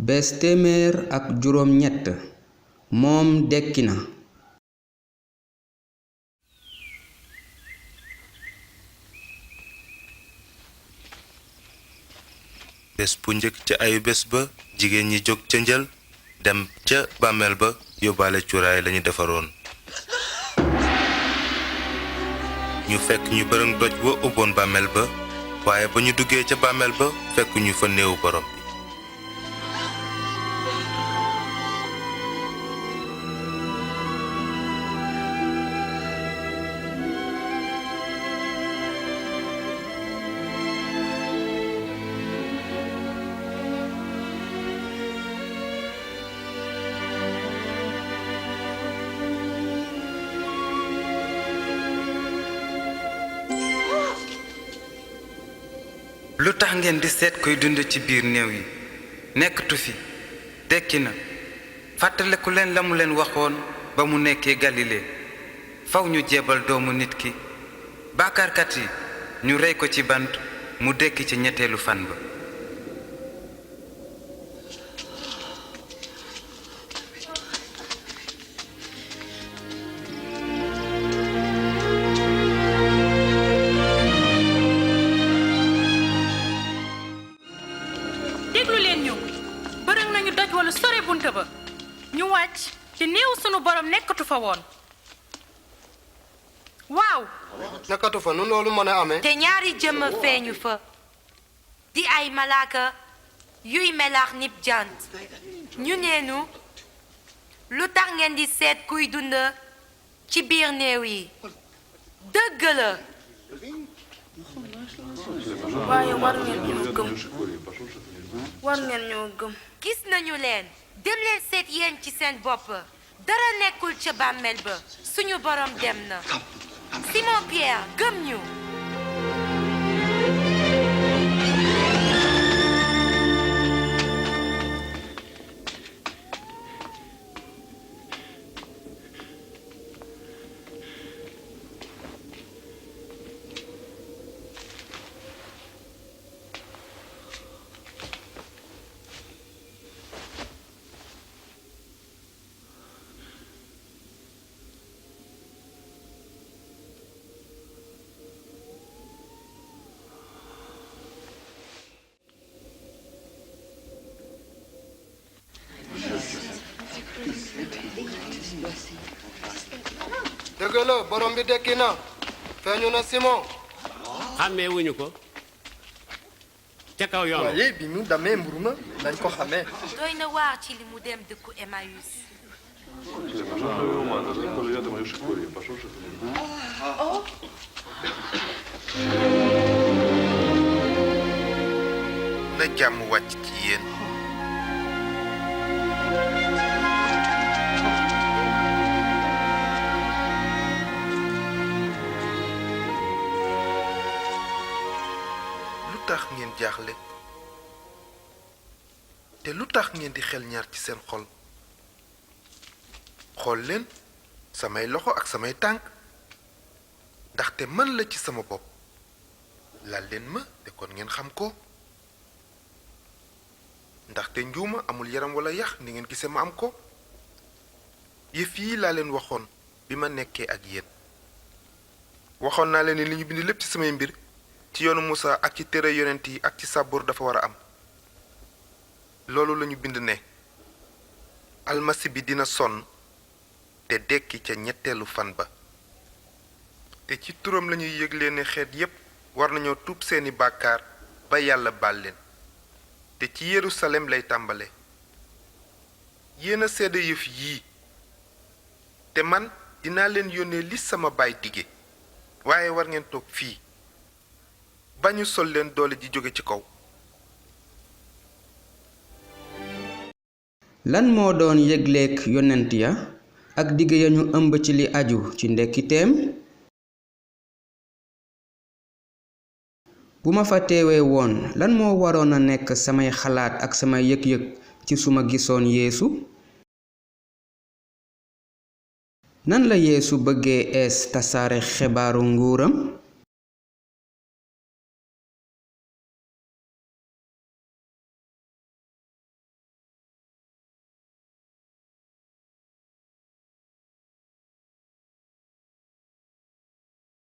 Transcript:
bés téeméer ak juróom ñett moom dekki na. bés bu njëkk ca ayu bés ba jigéen ñi jóg ca njël dem ca bàmmeel ba yóbbaale cuuraay lañu defaroon. ñu fekk ñu bërëng doj wa ubboon bàmmeel ba waaye ba ñu duggee ca bàmmeel ba fekk ñu fa néewu borom bi. lu tax ngeen di seet koy dund ci biir néew yi nekkatu fi dekki na fàttaliku leen la mu leen waxoon ba mu nekkee Galilée faw ñu jébal doomu nit ki bàkkaarkat yi ñu rey ko ci bant mu dekki ci ñetteelu fan ba. déglu leen ñu bërëng nañu doj wala sore bunta ba ñu wàcc te néew sunu borom nekkatu fa woon. waaw nekkatu fa nu loolu mën a amee. te ñaari jëmm feeñu fa di ay malaaka yuy melax nib jant ñu neenu lu tax ngeen di seet kuy dund ci biir néew yi dëgg la waaye war ngeen ñoo gëm gis nañu leen dem leen seet yéen ci seen bopp dara nekkul ca bàmmeel ba suñu borom dem na. Simon Pierre gëm ñu. dëgg la borom bi dekki na feeñu na Simon. xàmmee wuñu ko ca kaw yoon. waaye bi mu damee mburu ma dañ ko xamee. doy na waar ci li mu dem dëkku Emmaüs. na jàmm wàcc ci yéen. lu tax ngeen jaaxle te lu tax ngeen di xel ñaar ci seen xol xool leen samay loxo ak samay tànk ndaxte man la ci sama bopp laal leen ma te kon ngeen xam ko ndaxte njuuma amul yaram wala yax ni ngeen gisee ma am ko yëf yi laa leen waxoon bi ma nekkee ak yéen waxoon naa leen ni li ñu bind lépp ci samay mbir ci yoonu Musaa ak ci téere yonent yi ak ci sàbboor dafa war a am loolu lañu bind ne almasi bi dina sonn te dekki ca ñetteelu fan ba te ci turam lañuy yëgle ne xeet yépp war nañoo tuub seeni bàkkaar ba yàlla baal leen te ci Yerusalem lay tàmbale yéen a seede yëf yii te man dinaa leen yónnee li sama baay dige waaye war ngeen toog fii ba ñu sol leen doole ji jóge ci kaw. lan moo doon yëgleek yonent ya ak digg ya ñu ëmb ci li aju ci ndekkiteem. bu ma fa teewee woon lan moo waroon a nekk samay xalaat ak samay yëg-yëg ci suma gisoon Yeesu. nan la Yeesu bëggee ees tasaare xebaaru nguuram.